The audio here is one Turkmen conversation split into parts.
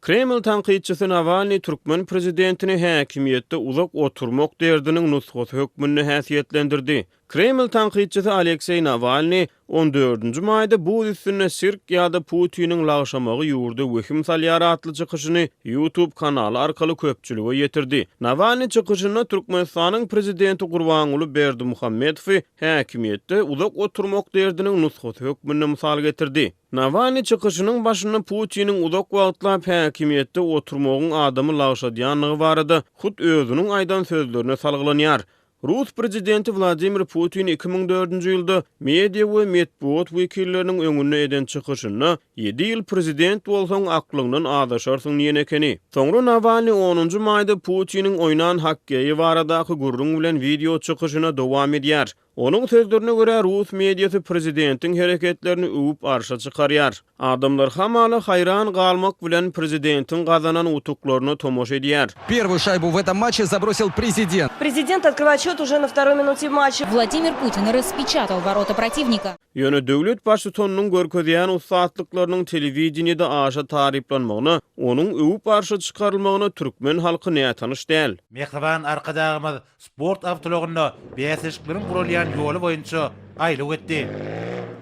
Kreml tankytçysy Nawalnyý türkmen prezidentini häkimiýetde uzak oturmak derdiniň nusgasy hökmünde häsiýetlendirdi. Kreml tankytçysy Alekseý Nawalnyý on dördünji maýda buz üstünde sirk ýa-da Putiniň lagşamagy ýurda wehim salýar atly çykyşyny YouTube kanaly arkaly köpçülige ýetirdi. Nawalnyý çykyşynda Türkmenistanyň prezidenti Gurbanguly Berdimuhamedowy häkimiýetde uzak oturmak derdiniň nusgasy hökmünde mysal getirdi. Nawalnyý çykyşynyň başynda Putiniň uzak wagtlap häkimiýetde oturmagyň adamy lagşadýandygy barada hut özüniň aýdan sözlerine salgylanýar. Rus prezidenti Wladimir Putin 2004-nji ýylda media we metbugat wekilleriniň öňünde eden çykyşynda, Ýedi ýyl prezident bolsaň, aklyňdan azaşarsyň diýen ekeni. Soňra Nawalnyý onunjy maýda Putiniň oýnan hokkeýi baradaky gürrüň bilen wideo çykyşyna dowam edýär. Onuň sözlerine görä, rus mediasy prezidentiň hereketlerini öwüp arşa çykarýar. Adamlar hamala haýran galmak bilen prezidentiň gazanan utuklaryna tomaşa edýär. Первую шайбу в этом матче забросил Prezident. Prezident открывает счет уже на второй минуте матча. Wladimir Putin raspečatal worota protiwnika. Ýöne döwlet baştutanynyň görkezýän ussatlyklarynyň telewideniýede aşa taryplanmagyna, onuň öwüp arşa çykarylmagyna türkmen halky nätanyş däl. Mähriban Arkadagymyz Sport awtoulagynda bäsleşikleriň guralýan ýoly boýunça aýlaw etdi.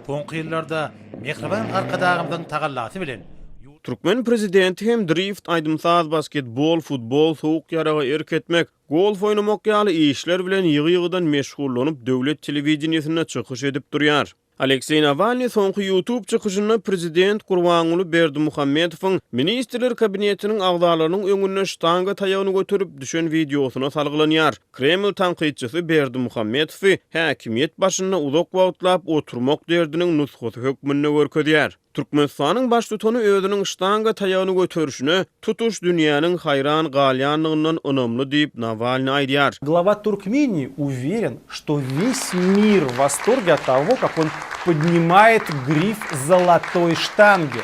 Soňky ýyllarda mähriban Arkadagymyzyň tagallasy bilen, ýurdumyzda. Türkmen prezidenti hem drift, aýdym-saz, basketbol, futbol, sowuk ýaraga erk etmek, golf oýnamak ýaly işler bilen ýygy-ýygydan meşgullanyp, döwlet telewideniýesinde çykyş edip durýar. Alekseý Nawalnyý soňky YouTube çykyşynda prezident Gurbanguly Berdimuhamedowyň Ministrler Kabinetiniň agzalarynyň öňünde ştanga taýagyny göterip düşen wideosyna salgylanýar. Kreml tankytçysy Berdimuhamedowy häkimiýet başynda uzak wagtlap oturmak derdiniň nusgasy hökmünde görkezýär. Türkmenistanyň baştutany özüniň ştanga taýagyny göterişine tutuş dünýäniň haýran galýandygyndan ynamly diýip, Nawalnyý aýdýar. Глава Туркмении уверен, что весь мир в восторге от того, как он поднимает гриф золотой штанги.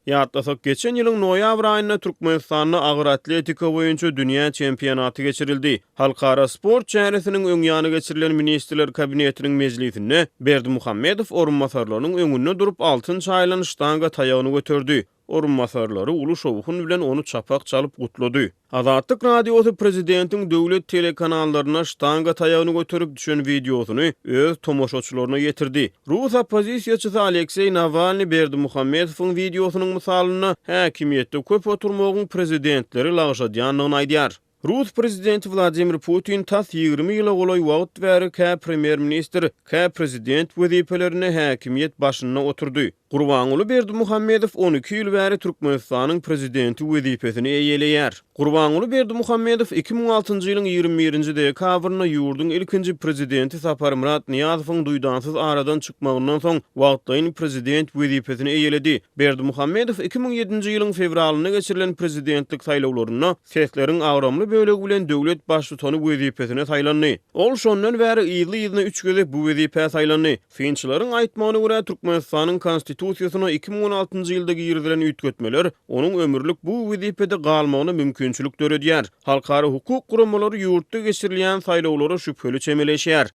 Ýatlasak, geçen ýylyň noýabr aýynda Türkmenistanda agyr atletika boýunça dünýä çempionaty geçirildi. Halkara sport çäresiniň öň ýany geçirilen Ministrler Kabinetiniň mejlisinde Berdimuhamedow orunbasarlarynyň öňünde durup altyn çaýylan ştanga taýagyny göterdi. Orunbasarlary uly şowhun bilen ony çapak çalyp gutlady. Azatlyk Radiosy prezidentiň döwlet telekanallarynda ştanga taýagyny göterip düşen wideosyny öz tomaşaçylaryna ýetirdi. Rus oppozisiýaçysy Alekseý Nawalnyý Berdimuhamedowyň wideosynyň mysalynda häkimiýetde köp oturmagyň prezidentleri lagşadýandygyny aýdýar. Rus prezidenti Wladimir Putin tas 20 ýyla golaý wagt bäri kä premýer-ministr, kä prezident wezipelerinde häkimiýet başynda oturdy. Gurbanguly Berdimuhamedow 12 ýyl bäri Türkmenistanyň prezidenti wezipesini eýeleýär. Gurbanguly Berdimuhamedow 2006-njy ýylyň 21-nji dekabrynda ýurduň ilkinji prezidenti Saparmyrat Nyýazowyň duýdansyz aradan çykmagyndan soň wagtlaýyn prezident wezipesini eýeledi. Berdimuhamedow 2007-nji ýylyň fewralynda geçirilen prezidentlik saýlawlarynda Sesleriň agramly bölegi bilen döwlet Baştutany wezipesine saýlandy. Ol şondan bäri yzly-yzyna üç gezek bu wezipä saýlandy. Synçylaryň aýtmagyna görä, Türkmenistanyň Konstitusiýasyna 2016-njy ýylda girizilen üýtgetmeler onuň ömürlik bu wezipede galmagyna mümkinçilik döredýär. Halkara hukuk guramalary ýurtda geçirilýän saýlawlara şübheli çemeleşýär.